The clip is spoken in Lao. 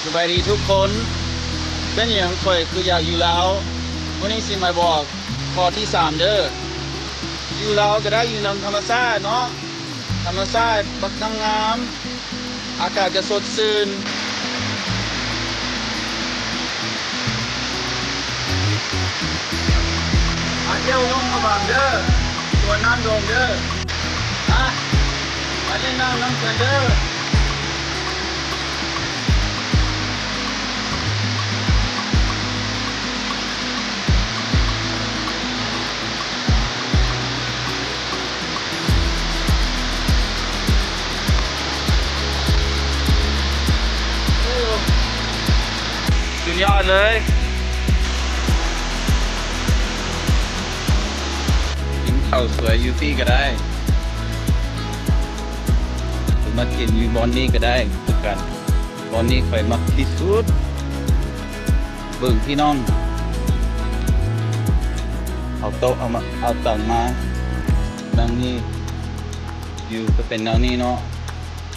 ສະບາຍດີທຸກຄົນ. ເປັນຫຍັງຂ້ອຍຄືຢາກຢູ່ລາວ? ມື້ນີ້ຊິມາບອກຂໍ້ທີສາມເດີ້. ຢູ່ລາວກໍໄດ້ ຢູ່ນຳທຳມະຊາດເນາະ, ທຳມະຊາດບັກງາມໆ, ອາກາດກໍສົດຊື່ນ. ມາທ່ຽວຫຼວງພະບາງເດີ້, ສວນນ້ຳດົງເດີ້. ມາ ມາຫຼິ້ນນ້ຳນຳກັນເດີ້. ສຸດຍອດເລີຍ. ກິນເຂົ້າສວຍຢູ່ພີ້ກໍໄດ້. ມາກິນຢູ່ບ່ອນນີ້ກໍໄດ້ຄືກັນ. ບ່ອນນີ້ຂ້ອຍມັກທີ່ສຸດ. ເບິ່ງພີ່ນ້ອງ ເອົາໂຕະ ເອົາມາ ເອົາຕັ່ງມານັ່ງນີ້. ວິວກໍເປັນແນວນີ້ເນາະ.